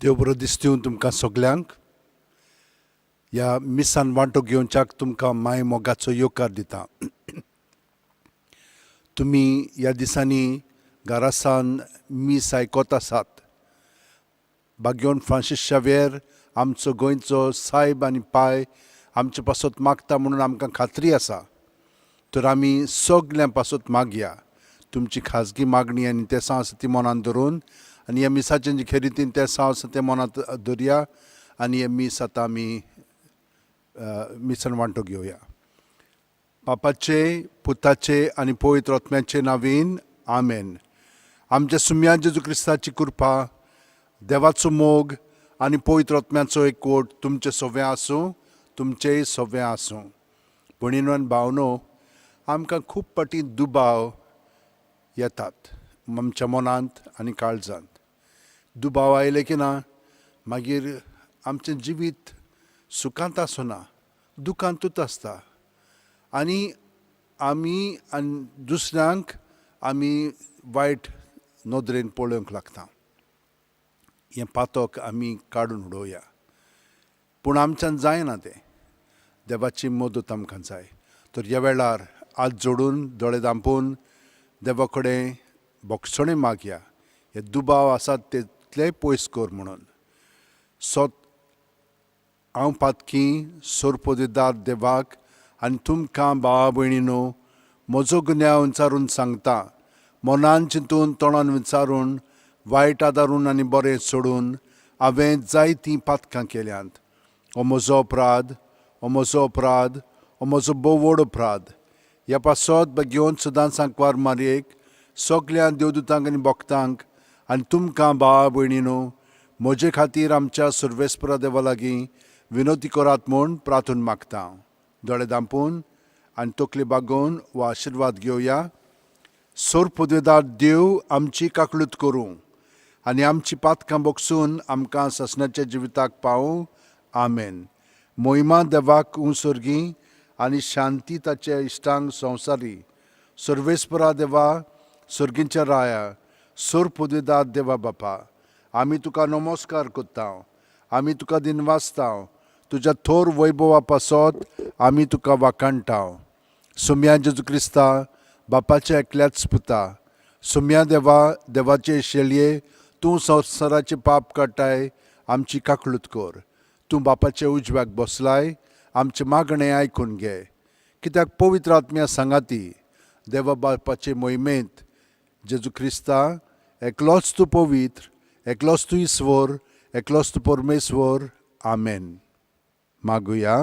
देव बरो दिसता तुमकां सगल्यांक. ह्या मिसान वांटो घेवच्याक तुमकां माय मोगाचो येवकार दिता. तुमी ह्या दिसांनी घरासान मीस आयकत आसात. बाग्योन फ्रांसीस शावेर आमचो गोंयचो सायब आनी पाय आमचे पासत मागता म्हणून आमकां खात्री आसा. तर आमी सगल्यां पासत मागया. तुमची खाजगी मागणी आनी तेसां आसा ती मनांत धरून आनी ह्या मिसाचें जे खेरीतीन तेसां आसा तें मनांत धरया आनी हें मीस आतां आमी मिसान वांटो घेवया. बापाचे, पुताचे आनी पवित्र आत्म्याचे नांवान आमेन. आमच्या सुम्या जेजू क्रिस्ताची कृपा, देवाचो मोग आनी पवित्र आत्म्याचो एकवट तुमचें सगळें आसूं, तुमचेंय सगळें आसूं. भयणीनो आनी भावनो, आमकां खूब फावटी दुबाव येतात आमच्या मनांत आनी काळजांत. दुबाव आयले की ना मागीर आमचें जिवीत सुखांत आसना, दुखांतूच आसता आनी आमी आनी दुसऱ्यांक आमी वायट नदरेन पळोवंक लागता. हें पातक आमी काडून उडोवया, पूण आमच्यान जायना तें. देवाची मदत आमकां जाय. तर ह्या वेळार हात जोडून दोळे धांपून देवा कडेन भोगसणें मागया, हे दुबाव आसात तितले पयस कर म्हणून. सत हांव पातकी सोरपोदेदार देवाक आनी तुमकां भावा भयणीनो म्हजो गुन्यांव विचारून सांगता. मनान चिंतून तोंडान विचारून वायट आदारून आनी बरें सोडून हांवें जायतीं पातकां केल्यांत. हो म्हजो अपराध, हो म्हजो अपराध, हो म्हजो भोव व्हड अपराध. ह्या पासत बेगीन सदांच सांकवार मारयेक, सगल्या देवदूतांक आनी भक्तांक आनी तुमकां भावा भयणीनो म्हजे खातीर आमच्या सर्वेस्परा देवा लागीं विनवती करात म्हूण प्रार्थून मागता. दोळे धांपून आनी तकली बागोवन हो आशिर्वाद घेवया. सोरपुदेदार देव आमची काकळूत करूं आनी आमची पातकां बगसून आमकां ससनाच्या जिविताक पावूं. आमेन. मोहिमा देवाक उंसर्गी आनी शांती ताच्या इश्टांक संवसारी. सर्वेस्परा देवा, सर्गींच्या राया, सोरपुदेदार देवा बापा, आमी तुका नमस्कार करता, आमी तुका दिनवासता. तुज्या थोर वैभवा पासत आमी तुका वाखाणटा. सुम्या जेजू क्रिस्ता, बापाच्या एकल्याच पुता, सुम्या देवा, देवाचे शेलये, तूं संवसाराचे पाप काडटाय, आमची काकळूत कर. तूं बापाच्या उजव्याक बसलाय, आमचें मागणें आयकून घे. कित्याक पवित्र आत्म्या सांगाती देवा बापाचे मोहिमेंत जेजू क्रिस्ता एकलोच तूं पवित्र, एकलोच तूं ईश्वर, एकलोच तूं परमेश्वर. आमेन. मागुया.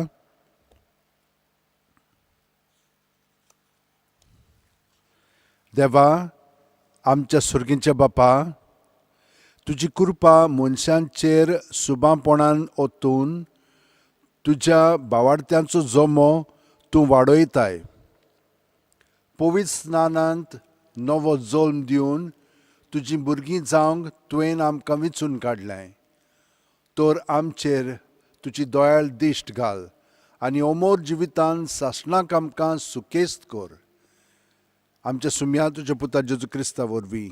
देवा आमच्या सुर्गींच्या बापा, तुजी कृपा मनशांचेर सुबापणान ओतून तुज्या बावाडत्यांचो जमो तूं वाडयताय. पवित्र स्नानांत नवो जल्म दिवन तुजीं भुरगीं जावंक तुवें आमकां विंचून काडलें. तर आमचेर तुजी दयाळ दिश्ट घाल आनी अमोर जिवितान सासणाक आमकां सुकेस्त कर. आमच्या सुम्या तुज्या पुता जेजू क्रिस्ता वरवीं,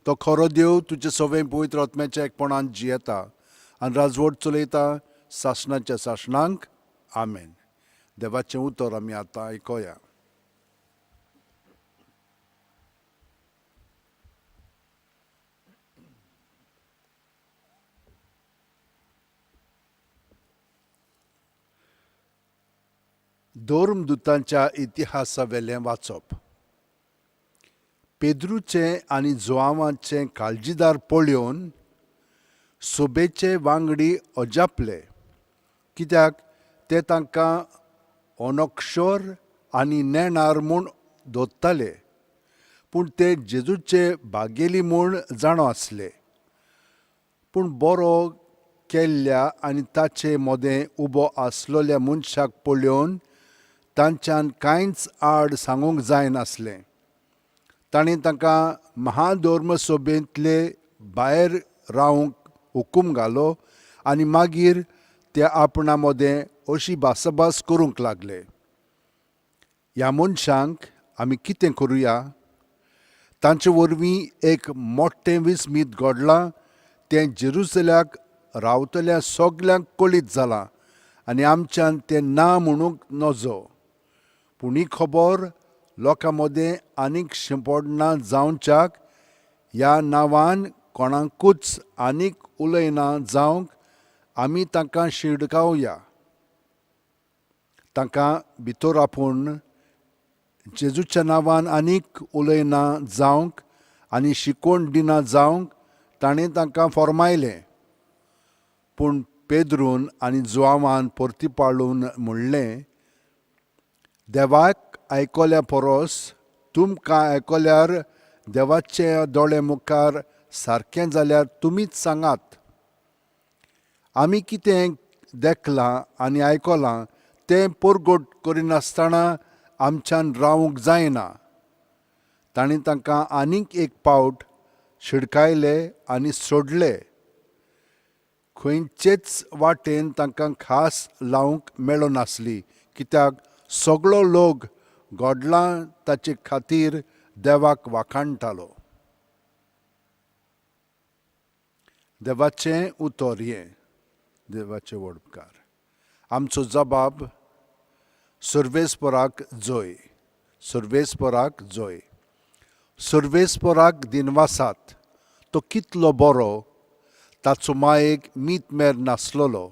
तो खरो देव तुजे सवें पवित्र आत्म्याच्या एकपणान जियेता आनी राजवट चलयता सासणाच्या सासणांक. आमेन. देवाचें उतर आमी आतां आयकोया. धर्मदुतांच्या इतिहासावेलें वाचप. पेद्रूचें आनी जुआंवाचें काळजीदार पळोवन सोबेचे वांगडी अजापले, कित्याक ते तांकां अनक्षर आनी नेणार म्हूण दवरताले, पूण ते जेजूचे भागेली म्हूण जाणो आसले. पूण बरो केल्ल्या आनी ताचे मदें उबो आसलेल्या मनशाक पळोवन तांच्यान कांयच आड सांगूंक जायनासलें. ताणें तांकां महाधर्म सभेंतले भायर रावंक हुकूम घालो आनी मागीर ते आपणा मदें अशी भासाभास करूंक लागले, ह्या मनशांक आमी कितें करुया? तांचे वरवीं एक मोठें विस्मीत घडलां तें जेरुसल्याक रावतल्या सगल्यांक कळीत जालां आनी आमच्यान तें ना म्हणूंक नजो. पूण ही खबर लोकां मदें आनीक शिंपडना जावच्याक ह्या नांवान कोणाकूच आनीक उलयना जावंक आमी तांकां शिडकावया. तांकां भितर आपोवन जेजूच्या नांवान आनीक उलयना जावंक आनी शिकवण दिना जावंक ताणें तांकां फर्मायलें. पूण पेद्रून आनी जुआंवान परतीपाळून म्हणलें, देवाक आयकल्या परस तुमकां आयकल्यार देवाचे दोळे मुखार सारकें जाल्यार तुमीच सांगात. आमी कितें देखलां आनी आयकलां तें परगट करिनासतना आमच्यान रावंक जायना. तांणी तांकां आनीक एक पावट शिडकायले आनी सोडले. खंयचेच वाटेन तांकां खास लावंक मेळनासली, कित्याक सगळो लोक घडलां ताचे खातीर देवाक वाखाणटालो. देवाचें उतर हें. देवाचें व्हड उपकार. आमचो जबाब सर्वेस्पराक जय, सर्वेस्पराक जय. सर्वेस्पराक दिनवासात, तो कितलो बरो, ताचो मायेक मीत मेर नासलेलो.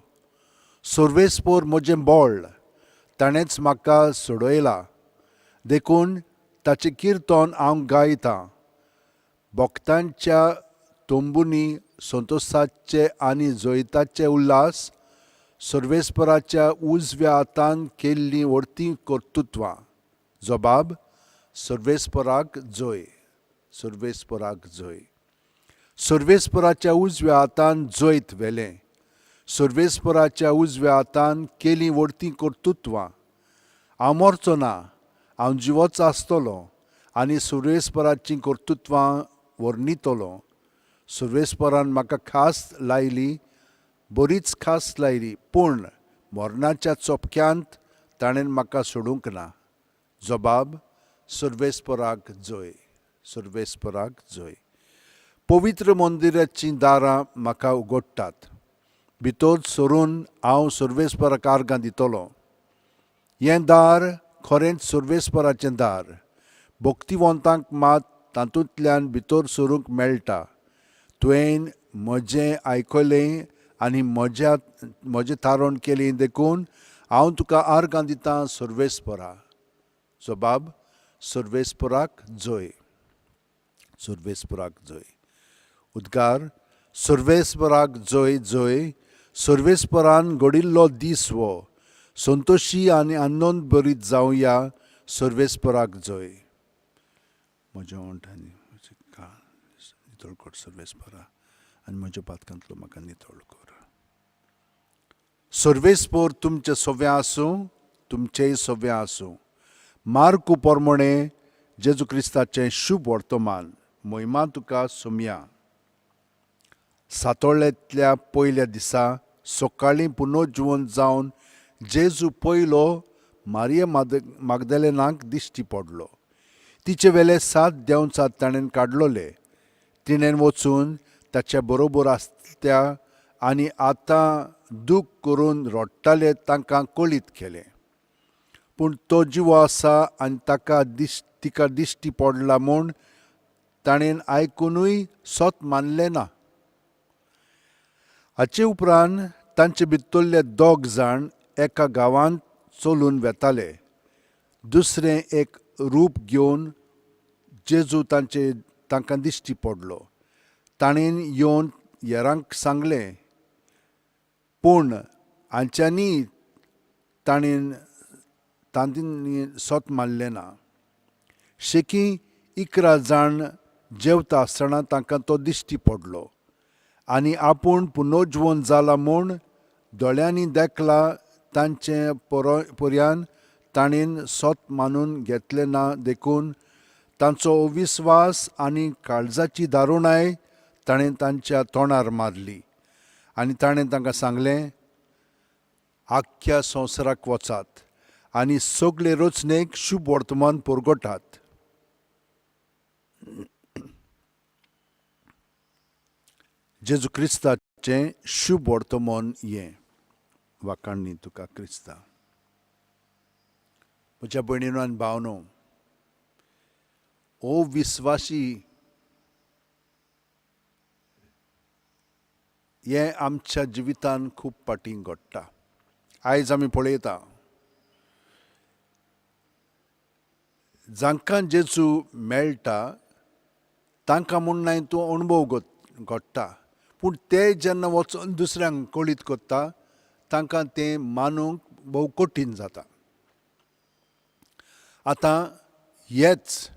सर्वेस्पर म्हजें बळ, ताणेंच म्हाका सोडयला, देखून ताचें किर्तन हांव गायतां. भक्तांच्या तंबुनी संतोसाचे आनी जैताचे उल्हास, सर्वेस्पराच्या उजव्या हातान केल्लीं व्हडतीं कर्तुत्वां. जबाब सर्वेस्पराक जय, सर्वेस्पराक जय. सर्वेस्पराच्या उजव्या हातान जैत व्हेलें, सर्वेस्पराच्या उजव्या हातान केलीं व्हडतीं कर्तुत्वां. हांव मरचो ना, हांव जिवोच आसतलो आनी सर्वेस्पराचीं कर्तुत्वां वर्णितलो. सर्वेस्परान म्हाका खास लायली, बरीच खास लायली, पूण मरणाच्या चोपक्यांत ताणें म्हाका सोडूंक ना. जबाब सर्वेस्पराक जय, सर्वेस्पराक जय. पवित्र मंदिराचीं दारां म्हाका उगडटात, भितर सरून हांव सर्वेस्पराक आर्गां दितलो. हें दार खरेंच सर्वेस्पराचें दार, भक्तिवंतांक मात तातूंतल्यान भितर सरूंक मेळटा. तुवें म्हजें आयकलें आनी म्हजें थारण केलें, देखून हांव तुका आर्गां दितां सर्वेस्परा. जबाब सर्वेस्पराक जय, सर्वेस्पराक जय. उद्गार सर्वेस्पराक जय जय. सर्वेस्परान घडिल्लो दीस हो, संतोशी आनी आनंद बरीत जावया. सर्वेस्पराक जय. म्हज्या ओंठांनी म्हजें कान नितळ कर सर्वेस्परा, आनी म्हज्या पातकांतलो म्हाका नितळ कर. सर्वेस्पर तुमचें सव्वें आसूं, तुमचेंय सव्वें आसूं. मार्कू पोरमोणे जेजू क्रिस्ताचें शुभ वर्तमान. महिमा तुका सोमया. सातोळ्यांतल्या पयल्या दिसा सकाळीं पुनर्जिवन जावन जेजू पयलो मारिया मागदलेनाक दिश्टी पडलो. तिचे वेले 7 देंवचार ताणें काडलोले. तिणें वचून ताच्या बरोबर आसत्या आनी आतां दूख करून रडटाले तांकां कळीत केलें. पूण तो जिवो आसा आनी ताका तिका दिश्टी पडला म्हूण ताणें आयकुनूय सत मानलें ना. हाचे उपरांत तांचे भितरले 2 जाण एका गांवांत चलून वेताले. दुसरें एक रूप घेवन जेजू तांकां दिश्टी पडलो. ताणें येवन हेरांक सांगलें, पूण हांच्यांनी ताणें तांणी सत मानलें ना. शेकी 11 जाण जेवता आसतना तांकां तो दिश्टी पडलो आनी आपूण पुनर्जिवन जाला म्हूण दोळ्यांनी देखला तांचे पर्यान ताणें सत मानून घेतलें ना. देखून तांचो अविस्वास आनी काळजाची दारुणाय ताणें तांच्या तोंडार मारली आनी ताणें तांकां सांगलें, आख्ख्या संवसाराक वचात आनी सगळे रचनेक शुभ वर्तमान पुरगटात. जेजू क्रिस्ताचें शुभ वर्तमान हें. वाखाणणी तुका क्रिस्ता. म्हज्या भयणीनो आनी भावनो, ओ विस्वासी हें आमच्या जिवितान खूब फाटीं घडटा. आयज आमी पळयता जांकां जेजू मेळटा तांकां म्हूण नाय तो अणभव घडटा, पूण ते जेन्ना वचून दुसऱ्यांक कळीत करता तांकां तें मानूंक भोव कठीण जाता. आतां हेच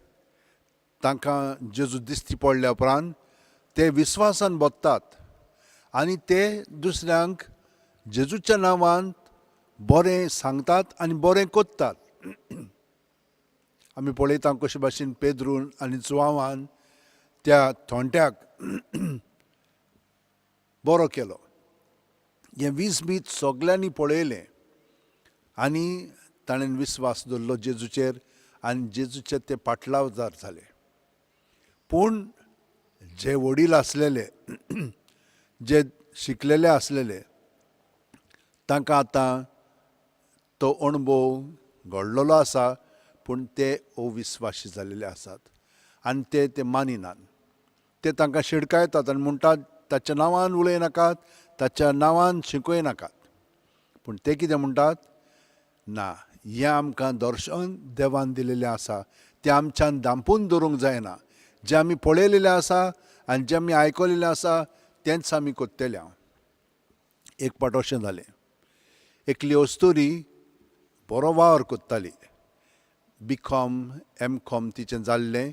तांकां जेजू दिश्टी पडल्या उपरांत ते विस्वासान बदतात आनी ते दुसऱ्यांक जेजूच्या नांवान बरें सांगतात आनी बरें करतात. आमी पळयता कशे भाशेन पेद्रून आनी जुवांवान त्या थोंट्याक बरो केलो. हें वीज सगल्यांनी पळयलें आनी ताणें विस्वास दवरलो जेजूचेर आनी जेजूचे ते पाटलावदार जाले. पूण जे वडील आसलेले, जे शिकलेले आसलेले, तांकां आतां तो अणभव घडलेलो आसा, पूण ते अविस्वासी जालेले आसात आनी ते ते मानिनात. ते तांकां शिडकायतात आनी म्हणटात ताच्या नांवान उलय नाकात, ताच्या नांवान शिकय नाकात. पूण ते कितें म्हणटात, ना, हें आमकां दर्शन देवान दिलेलें आसा, तें आमच्यान धांपून दवरूंक जायना. जें आमी पळयलेलें आसा आनी जें आमी आयकलेलें आसा तेंच आमी करतले. एक फावट अशें जालें, एकली अस्तुरी बरो वावर करताली. बीकॉम एम कॉम तिचें जाल्लें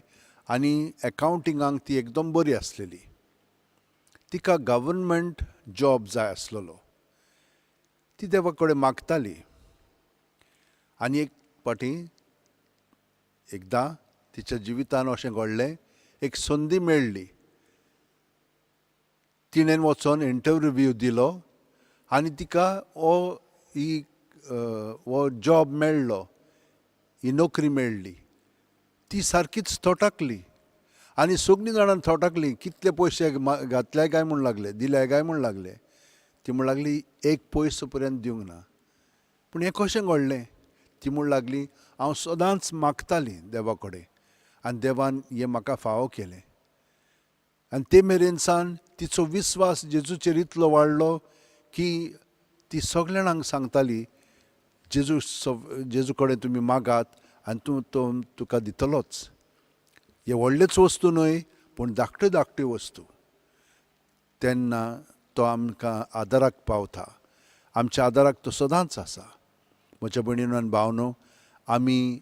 आनी एकावंटिंगाक ती एकदम बरी आसलेली. तिका गव्हर्नमेंट जॉब जाय आसलेलो. ती देवा कडेन मागताली आनी एक फावटी एकदां तिच्या जिवितान अशें घडलें, एक संदी मेळ्ळी. तिणें वचोन इंटरव्यू दिलो आनी तिका हो ही हो जॉब मेळ्ळो, ही नोकरी मेळ्ळी. ती सारकीच थोटाकली आनी सगळीं जाणां थोटाकली. कितले पयशे घातले काय म्हूण लागले, दिले काय म्हूण लागले. ती म्हूण लागली एक पयसो पर्यंत दिवंक ना. पूण हें कशें घडलें? ती म्हूण लागली हांव सदांच मागताली देवा कडेन आनी देवान हें म्हाका फावो केलें. आनी ते मेरेन सान तिचो विस्वास जेजूचेर इतलो वाडलो की ती सगल्या जाणांक सांगताली, जेजू जेजू कडेन तुमी मागात आनी तूं तो तुका दितलोच. हे व्हडलेच वस्तू न्हय, पूण धाकट्यो धाकट्यो वस्तू. तेन्ना तो आमकां आदाराक पावता, आमच्या आदाराक तो सदांच आसा. म्हज्या भयणीनो आनी भावनो, आमी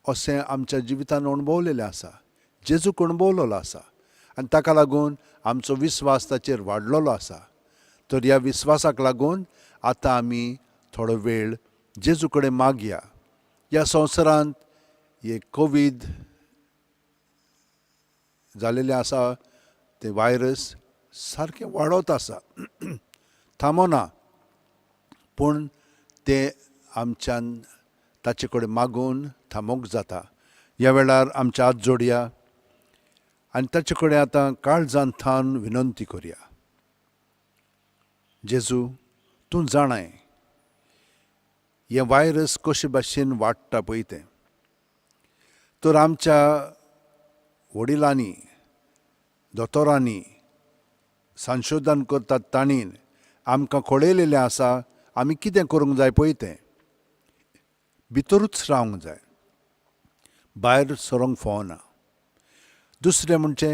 अशें आमच्या जिवितान अणभवलेलें आसा, जेजूक अणभवलेलो आसा आनी ताका लागून आमचो विस्वास ताचेर वाडलेलो आसा. तर ह्या विस्वासाक लागून आतां आमी थोडो वेळ जेजू कडेन मागया. ह्या संवसारांत हे कोवीड जालेलें आसा, तें व्हायरस सारकें वाडत आसा, थांबना. पूण तें आमच्यान ताचे कडेन मागून थांबोवंक जाता. ह्या वेळार आमच्या हात जोडया आनी ताचे कडेन आतां काळजान थावन विनंती करया. जेजू, तूं जाणाय हें व्हायरस कशे भाशेन वाडटा पळय तें. तर आमच्या वडिलांनी, दोतोरांनी, संशोधन करतात तांणी आमकां कळयलेलें आसा आमी कितें करूंक जाय पळय तें. भितरूच रावंक जाय, भायर सरोंक फावना. दुसरें म्हणजे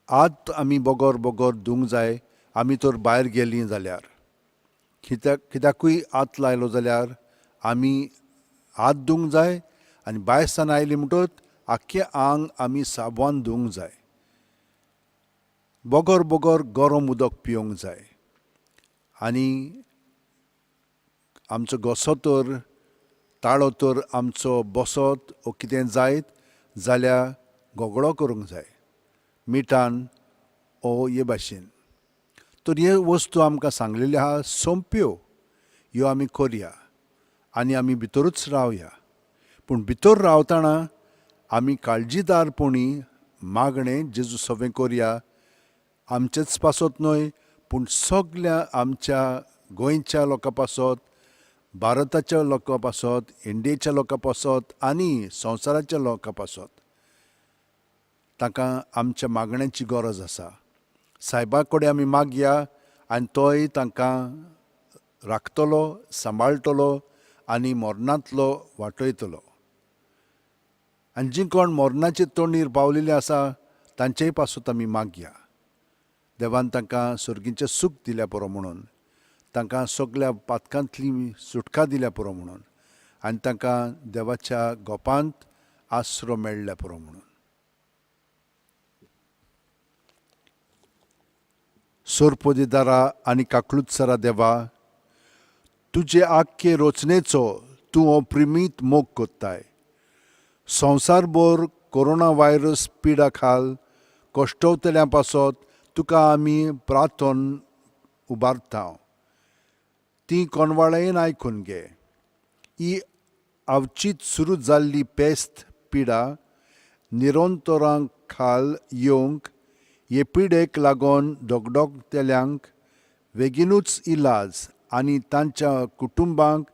हात आमी बगर बगर धुवंक जाय. आमी तर भायर गेलीं जाल्यार कित्याक कित्याकूय हात लायलो जाल्यार आमी हात धुवंक जाय आनी भायर सान आयली म्हणटकच आख्खें आंग आमी साबवान धुवंक जाय. बगर बगर गरम उदक पिवंक जाय आनी आमचो घोसो तर ताळो तर आमचो बसत वो कितें जायत जाल्यार गोगळो करूंक जाय मिठान ओ हे भाशेन. तर हे वस्तू आमकां सांगलेल्यो आहा सोंप्यो, ह्यो आमी करया आनी आमी भितरूच रावया. पूण भितर रावतना आमी काळजीदारपणी मागणें जेजू सवें कोरया, आमचेच पासत न्हय पूण सगल्या आमच्या गोंयच्या लोकां पासत, भारताच्या लोकां पासत, इंडियेच्या लोकां पासत आनी संवसाराच्या लोकां पासत. तांकां आमच्या मागण्यांची गरज आसा. सायबा कडेन आमी मागया आनी तोय तांकां राखतलो, सांबाळटलो आनी मरणांतलो वाटयतलो. आनी जी कोण मरणाचे तोंडीर पावलेली आसा तांचेय पासत आमी मागया. देवान तांकां सर्गीचें सूख दिल्या पुरो म्हणून, तांकां सगल्या पातकांतली सुटका दिल्या पुरो म्हणून आनी तांकां देवाच्या गोपांत आसरो मेळ्ळ्या पुरो म्हणून. सोरपोदिदारा आनी काकलुत्सरा देवा, तुजे आख्खे रचनेचो तूं हो प्रिमीत मोग कोत्ताय. संवसारभर कोरोना व्हायरस पिडा खाल कश्टवतल्या पासत तुका आमी प्रार्थन उबारता, ती कोणवाळेन आयकून घे. ही अवचीत सुरू जाल्ली पेस्त पिडा निरंतरांक खाल येवंक हे पिडेक लागून धगधगतल्यांक बेगीनूच इलाज आनी तांच्या कुटुंबांक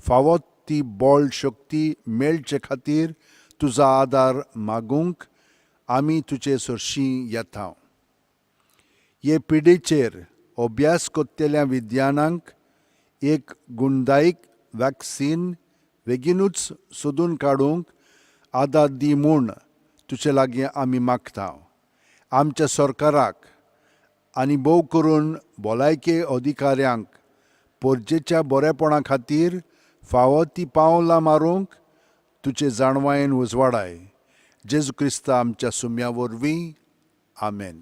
फावो ती बळ शक्ती मेळचे खातीर तुजो आदार मागूंक आमी तुजे सरशीं येता. हे पिडेचेर अभ्यास करतल्या विज्ञानांक एक गुणदायक वॅक्सीन बेगीनूच सोदून काडूंक आदार दी म्हूण तुजे लागीं आमी मागता. आमच्या सरकाराक आनी भोव करून भलायके अधिकाऱ्यांक परजेच्या बरेपणा खातीर फावो ती पावलां मारूंक तुजे जाणवायेन उजवाडाय. जेजू क्रिस्ता आमच्या सुम्या वरवीं, आमेन.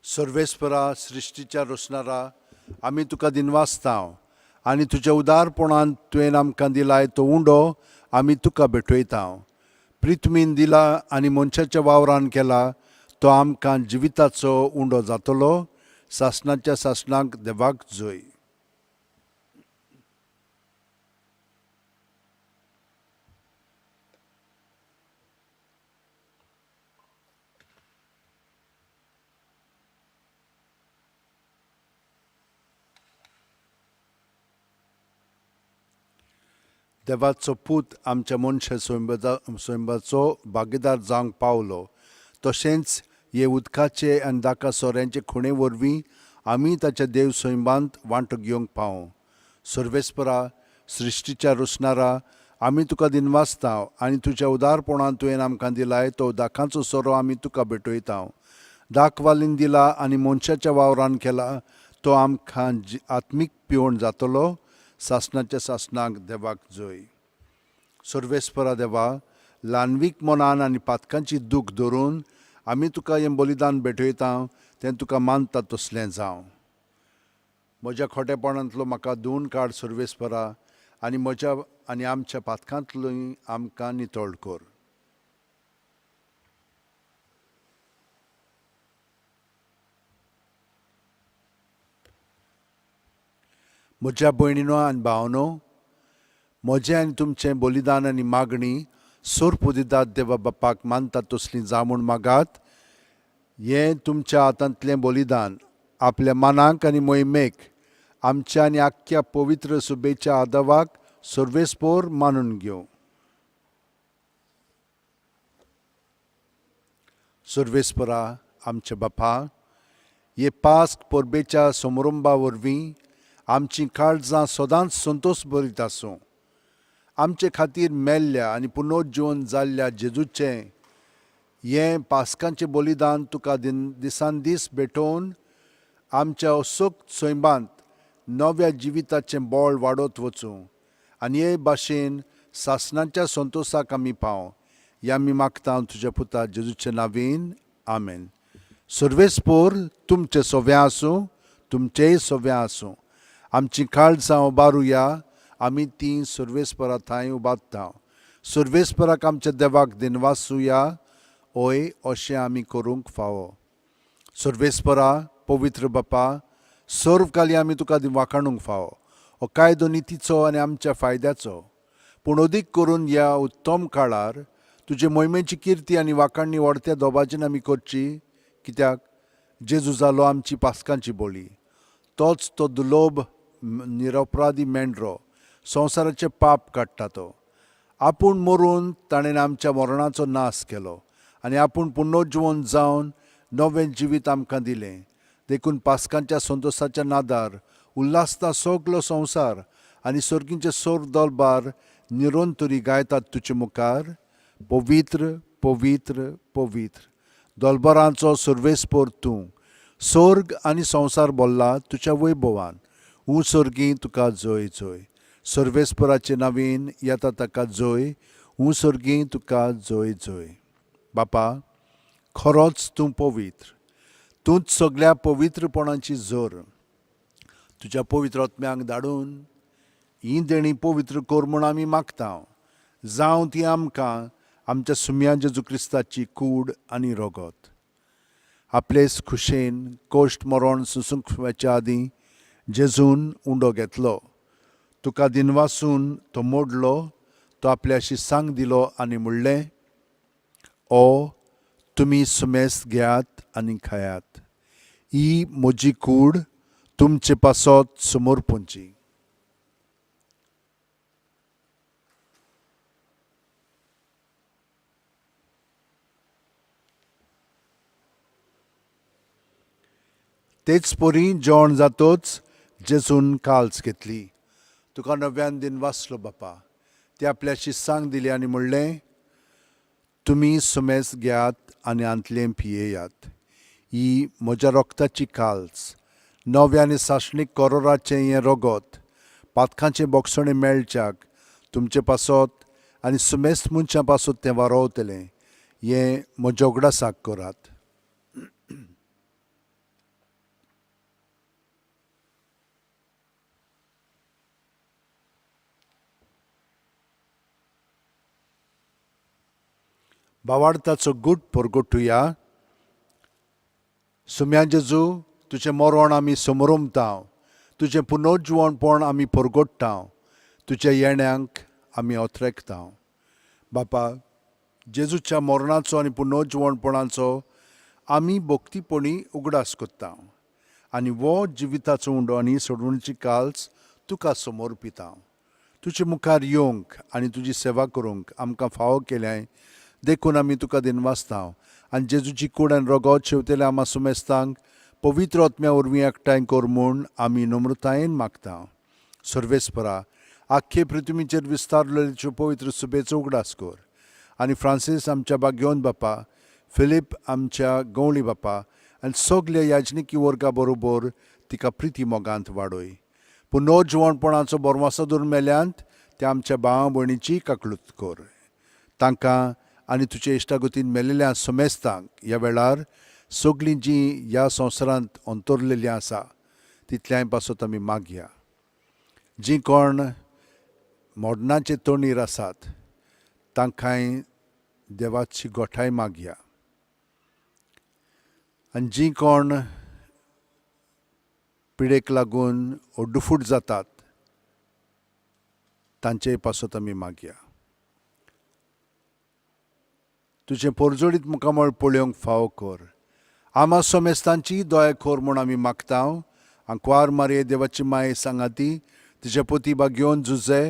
सर्वेस्परा, सृश्टीच्या रचणारा, आमी तुका दिनवासता आनी तुज्या उदारपणान तुवें आमकां दिलाय तो उंडो आमी तुका भेटयता. प्रिथ्मीन दिला आनी मनशाच्या वावरान केला तो आमकां जिविताचो उंडो जातलो. सासणाच्या सासणाक देवाक जय. देवाचो पूत आमच्या मनशा स्वयंबाचो भागीदार जावंक पावलो, तशेंच हे उदकाचे आनी दाका सोऱ्यांचे खुणे वरवीं आमी ताच्या देव स्वयंबांत वांटो घेवंक पावूं. सर्वेस्परा, सृश्टीच्या रचणारा, आमी तुका दिनवासता आनी तुज्या उदारपणान तुवें आमकां दिलाय तो दाकांचो सोरो आमी तुका भेटयता. दाखवालीन दिला आनी मनशाच्या वावरान केला तो आमकां आत्मीक पिवण जातलो. सासणाच्या सासणाक देवाक जय. सर्वेस्परा देवा, ल्हानवीक मनान आनी पातकांची दूख धरून आमी तुका हें बलिदान भेटयता, तें तुका मानता तसलें जावं. म्हज्या खोटेपणांतलो म्हाका धुवन काड सर्वेस्परा आनी म्हज्या आनी आमच्या पातकांतलोय आमकां नितळ कर. म्हज्या भयणीनो आनी भावनो, म्हजें आनी तुमचें बलिदान आनी मागणी सोरपुदिदात देवा बापाक मानता तसली जावं म्हूण मागात. हें तुमच्या हातांतलें बलिदान आपल्या मनाक आनी मोहिमेक आमच्या आनी आख्ख्या पवित्र सुबेच्या आदावाक सर्वेस्पोर मानून घेवं. सर्वेस्परा आमच्या बापा, हे पास्क परबेच्या समारंभा वरवीं आमचीं काळजां सदांच संतोश भरीत आसूं. आमचे खातीर मेल्ल्या आनी पुनर्जीवन जाल्ल्या जेजूचें हें पास्कांचें बलिदान तुका दिसान दीस भेटोवन आमच्या असोक्त सैमांत नव्या जिविताचें बळ वाडत वचूं आनी हे भाशेन सासणाच्या संतोसाक आमी पाव ह्या आमी मागता तुज्या पुता जेजूचे नावीन, आमेन. सर्वेस्पोर तुमचें सोव्यां आसूं, तुमचेय सोव्यां आसूं. आमचीं काळजां उबारुया, आमी तीं सर्वेस्परा थंय उबारता. सर्वेस्पराक आमच्या देवाक दिनवासुया, ओय अशें आमी करूंक फावो. सर्वेस्परा, पवित्र बापा, सर्व काली आमी तुका वाखाणूंक फावो. हो कायदो नितीचो आनी आमच्या फायद्याचो, पूण अदीक करून ह्या उत्तम काळार तुजे मोहिमेची किर्ती आनी वाखाणणी व्हडत्या दोबाजीन आमी करची, कित्याक जेजू जालो आमची पास्कांची बोली. तोच तो दुलोब निरपराधी मेंढरो संवसाराचें पाप काडटा. तो आपूण मरून ताणें आमच्या मरणाचो नाश केलो आनी आपूण पुनर्जिवन जावन नवें जिवीत आमकां दिलें. देखून पास्कांच्या संतोसाच्या नादार उल्हासता सगलो संवसार आनी सर्गींचे सोर दलबार निरंतरी गायतात तुजे मुखार, पवित्र पवित्र पवित्र दलबरांचो सर्वेस्पोर तूं. सोर्ग आनी संवसार बोल्ला तुज्या वैभवान. ऊं सर्गी तुका जय जय. सर्वेस्पराचे नवीन येता ताका जय. ऊं सर्गी तुका जय जय. बापा, खरोच तूं पवित्र, तूंच सगल्या पवित्रपणाची जोर. तुज्या पवित्र आत्म्यांक धाडून ही देणी पवित्र कर म्हूण आमी मागता. जावं ती आमकां आमच्या सुम्या जेजू क्रिस्ताची कूड आनी रगत. आपलेच खुशेन कोश्ट मरण सुसूंक वचच्या आदीं जेजून उंडो घेतलो, तुका दिनवासून तो मोडलो, तो आपल्याशी सांग दिलो आनी म्हणलें, ओ तुमी सुमेस्त घेयात आनी खायात, ही म्हजी कूड तुमचे पासत समर्पणची. तेच परी जेवण जातोच जेजून काल्स घेतली, तुका नव्यान दिन वाचलो बापा, ती आपल्याशी सांग दिली आनी म्हणलें, तुमी सुमेस घेयात आनी आंतलें पियेयात, ही म्हज्या रक्ताची काल्स, नव्या आनी सासणीक करोराचें हें रगत पातकांचें बोगसणें मेळच्याक तुमचे पासत आनी सुमेस्त मनशां पासत तें वारोवतलें. हें म्हज्या उगडासाक करात. भावार्थाचो गूट परगटुया. सुम्या जेजू, तुजें मरण आमी समरमता, तुजें पुनर्जिवणपण आमी परगट्टा, तुज्या येण्यांक आमी अथरेकता. बापा, जेजूच्या मरणाचो आनी पुनर्जिवणपणाचो आमी भक्तीपणी उगडास करता आनी हो जिविताचो उंडो आनी सोडवणीची काल्स तुका समर्पिता. तुजे मुखार येवंक आनी तुजी सेवा करूंक आमकां फावो केल्याय देखून आमी तुका दिनवासता आनी जेजूची कूड आनी रगत शेवतेल्या आमा सुमेस्तांक पवित्र आत्म्या वरवीं एकठांय कर म्हूण आमी नम्रतायेन मागता. सर्वेस्परा, आख्खे पृथ्वीचेर विस्तारलेल्यो पवित्र सुबेचो उगडास कर आनी फ्रांसीस आमच्या बागयोन बापा, फिलीप आमच्या गवळी बापा आनी सगल्या याजनिकी वर्गा बरोबर तिका प्रिती मोगांत वाडय. पुनर्जिवणपणाचो बोरवासो धरून मेल्यांत त्या आमच्या भावा भयणीची काकलूत कर. तांकां आनी तुजे इश्टागतीन मेलेल्या समेस्तांक ह्या वेळार सगळीं जीं ह्या संवसारांत अंतरलेलीं आसा तितल्याय पासत आमी मागया. जीं कोण मरणाचे तणीर आसात तांकांय देवाची गोठाय मागया आनी जीं कोण पिडेक लागून ओड्डुफूट जातात तांचेय पासत आमी मागया. तुजें पोरजोडीत मुखामळ पळोवंक फावो कर. आमा समेस्तांची दया कर म्हूण आमी मागता. आंकवार मारये देवाची माये सांगाती तिचे पोती बागेवन जुजे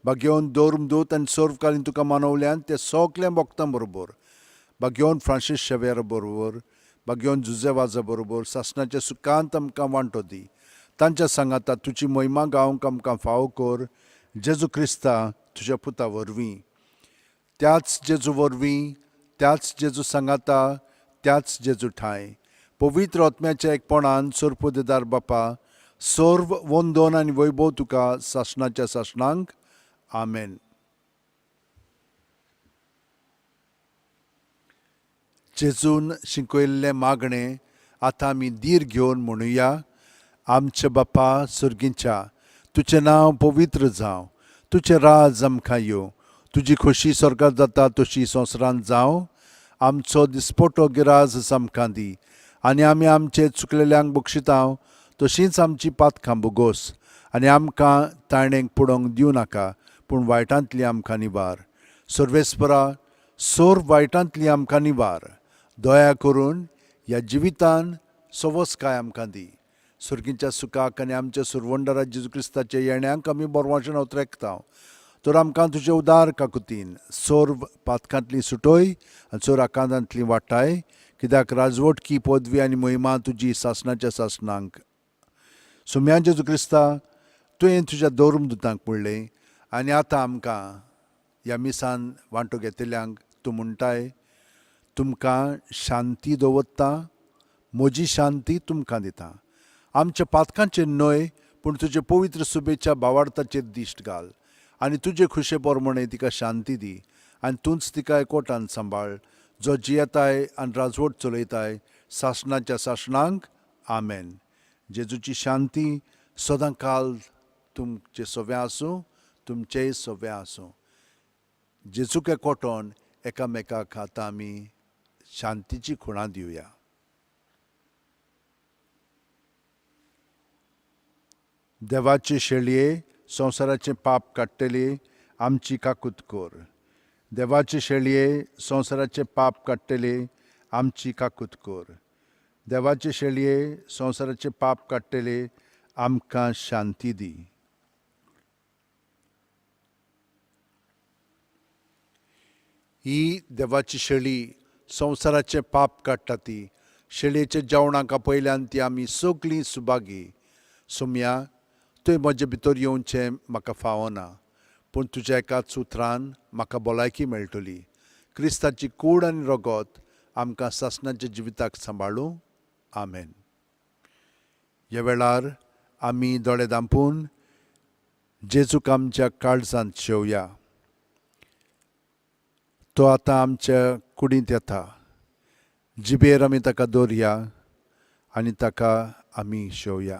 बागेवन धर्मदूत आनी सर्वकालीन तुका मानवल्यान ते सगल्या भक्तां बरोबर, बागेवन फ्रांसीस शेवेरा बरोबर, बागेवन जुजे वाजा बरोबर सासणाच्या सुखांत आमकां वांटो दी. तांच्या सांगाता तुजी महिमा गावंक आमकां फावो कर. जेजू क्रिस्ता तुज्या पुता वरवीं, त्याच जेजू वरवीं, त्याच जेजू सांगाता, त्याच जेजू ठांय पवित्र आत्म्याच्या एकपणान सोरपोदेदार बापा, सर्व वंदन आनी वैभव तुका सासणाच्या सासणांक. आमेन. जेजून शिकयल्लें मागणें आतां आमी धीर घेवन म्हणुया. आमच्या बापा सर्गीच्या, तुजें नांव पवित्र जावं, तुजें राज आमकां येवं, तुजी खोशी स्वर्गात जाता तशी संवसारांत जावं. आमचो दिसपटो गिराज आमकां दी आनी आमी आमचे चुकलेल्यांक बक्षिता तशींच आमची पातकां बोगोस आनी आमकां ताणेक पडोवंक दिवं नाका, पूण वायटांतली आमकां निवार. सर्वेस्परा, सोर वायटांतली आमकां निवार. दया करून ह्या जिवितान सवसकाय आमकां दी. सर्गीच्या सुखाक आनी आमच्या सुरवंडरा जेजू क्रिस्ताच्या येण्याक आमी बरवाशेन उतरेकता. तर आमकां तुजे उदार काकुतीन सर्व पातकांतली सुटय आनी सोर आकांतांतली वाटाय, कित्याक राजवटकी पदवी आनी महिमा तुजी सासणाच्या सासणांक. सुम्या जेजू क्रिस्ता, तुवें तुज्या धर्मदुतांक म्हणलें आनी आतां आमकां ह्या मिसान वांटो घेतल्यांक तूं म्हणटाय, तुमकां शांती दवरता, म्हजी शांती तुमकां दिता. आमच्या पातकांचेर न्हय पूण तुजे पवित्र सुबेच्या भावार्थाचेर दिश्ट घाल आनी तुजे खुशे प्रमाणे तिका शांती दी आनी तूंच तिका एकवटान सांबाळ, जो जियेताय आनी राजवट चलयताय सासणाच्या सासणांक. आमेन. जेजूची शांती सदां काल तुमचे सव्या आसूं, तुमचेय सव्या आसूं. जेजूक एकवटोन एकामेकाक आतां आमी शांतीची खुणां दिवया. देवाचे शेळये संवसाराचें पाप काडटली आमची काकूत कर. देवाचे शेळये संवसाराचें पाप काडटली आमची काकूत कर. देवाचे शेळये संवसाराचें पाप काडटले आमकां शांती दी. ही देवाची शेळी संवसाराचें पाप काडटा ती शेळयेच्या जेवणाक आपयल्यान ती आमी सगळीं सुभागी. सोम्या, तुवें म्हजे भितर येवचें म्हाका फावना, पूण तुज्या एकाच उतरान म्हाका भलायकी मेळटली. क्रिस्ताची कूड आनी रगत आमकां सासणाच्या जिविताक सांबाळूं. आमेन. ह्या वेळार आमी दोळे धांपून जेजूक आमच्या काळजांत शेवया. तो आतां आमच्या कुडींत येता. जिबेर आमी ताका दवरया आनी ताका आमी शेवया.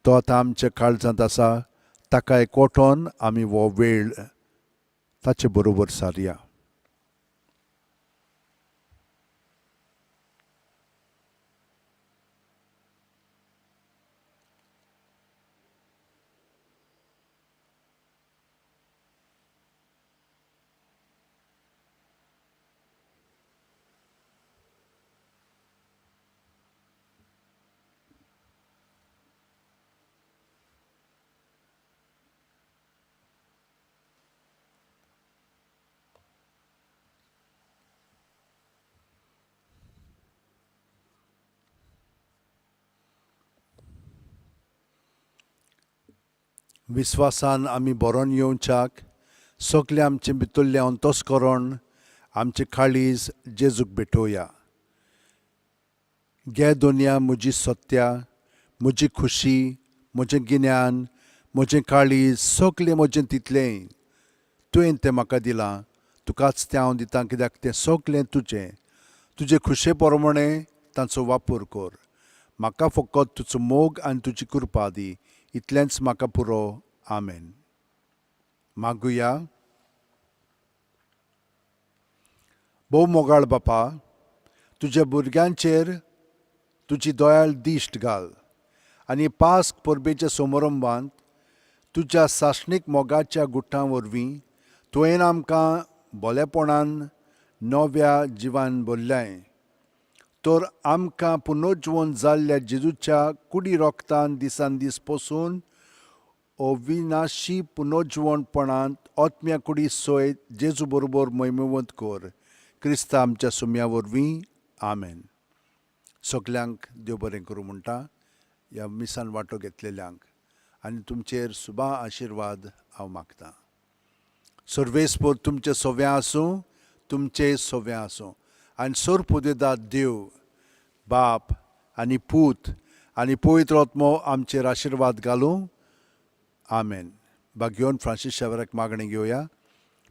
तो आतां आमच्या काळजांत आसा. ताका एकवटोन आमी हो वेळ ताचे बरोबर सारया. विस्वासान आमी बरोवन येवच्याक सगळें आमचें भितरलें अंतस्करण आमचें काळीज जेजूक भेटोवया. गे दोनया म्हजी सत्या, म्हजी खुशी, म्हजें गिन्यान, म्हजें काळीज, सगळें म्हजें तितलेंय तुवें तें म्हाका दिलां. तुकाच तें हांव दितां, कित्याक तें सगळें तुजें. तुजे खुशे प्रमाणे तांचो वापर कर. म्हाका फकत तुजो मोग आनी तुजी कृपा दी, इतलेंच म्हाका पुरो. आमेन. मागुया. भोव मोगाळ बापा, तुज्या भुरग्यांचेर तुजी दयाळ दिश्ट घाल आनी पास्क परबेच्या समारंभांत तुज्या सासणीक मोगाच्या गुट्टां वरवीं तुवें आमकां भोलेपणान नव्या जिवान भरल्याय. तर आमकां पुनर्जिवन जाल्ल्या जेजूच्या कुडी रोगतान दिसान दीस पसून अविनाशी पुनर्जिवणपणांत आत्म्या कुडी सयत जेजू बरोबर महिमेवंत कर. क्रिस्ता आमच्या सुम्या वरवीं. आमेन. सगल्यांक देव बरें करूं म्हणटा ह्या मिसान वांटो घेतलेल्यांक आनी तुमचेर सुबा आशिर्वाद हांव मागतां. सर्वेस्पोर तुमचे सोव्या आसूं, तुमचे सोव्या आसूं आनी सोर पुदेदाद देव बाप आनी पूत आनी पवित्र आत्मो आमचेर आशिर्वाद घालूं. आमेन. बाग्योन फ्रांसीस शेवेराक मागणें घेवया.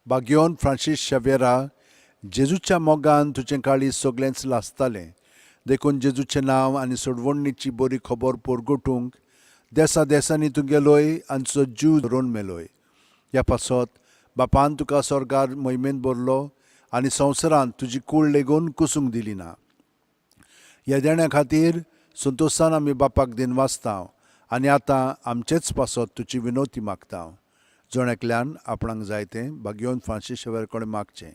बाग्योन फ्रांसीस शेवेरा, जेजूच्या मोगान तुजें काळीज सगळेंच लासतालें. देखून जेजूचें नांव आनी सोडवणीची बरी खबर परगटूंक देसा देसांनी तूं गेलोय आनी तुजो जीव रोवन मेलोय. ह्या पासत बापान तुका स्वर्गार मोहिमेंत भरलो आनी संवसारांत तुजी कूळ लेगून कुसूंक दिली ना. ह्या देण्या खातीर संतोशान आमी बापाक दिनवासता आनी आतां आमचेच पासत तुजी विनवती मागता. जण एकल्यान आपणाक जाय तें भाग्योवन फ्रांसीस शेवर कडेन मागचें.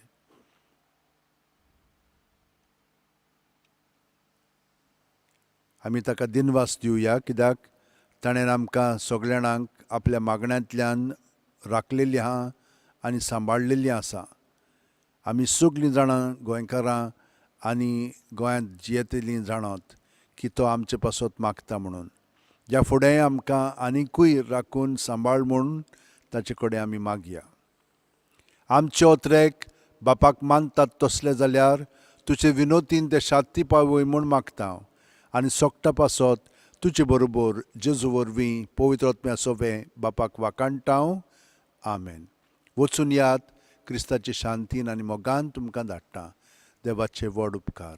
आमी ताका दिनवास दिवया कित्याक ताणें आमकां सगल्या जाणांक आपल्या मागण्यांतल्यान राखलेली आहा आनी सांबाळलेली आसा. आमी सगलीं जाणां गोंयकारां आनी गोंयांत जियेतलीं जाणात की तो आमचे पासत मागता म्हणून. ह्या फुडें आमकां आनिकूय राखून सांबाळ म्हूण ताचे कडेन आमी मागया. आमचे ओत्रेक बापाक मानतात तसले जाल्यार तुजे विनोतीन ते शांती पावय म्हूण मागता आनी सोकटा पासत तुजे बरोबर जेजू वरवीं पवित्र आत्म्या सोबें बापाक वाखाणटा. आमेन. वचून यात, क्रिस्ताचे शांतीन आनी मोगान तुमकां धाडटा. देवाचे व्हड उपकार.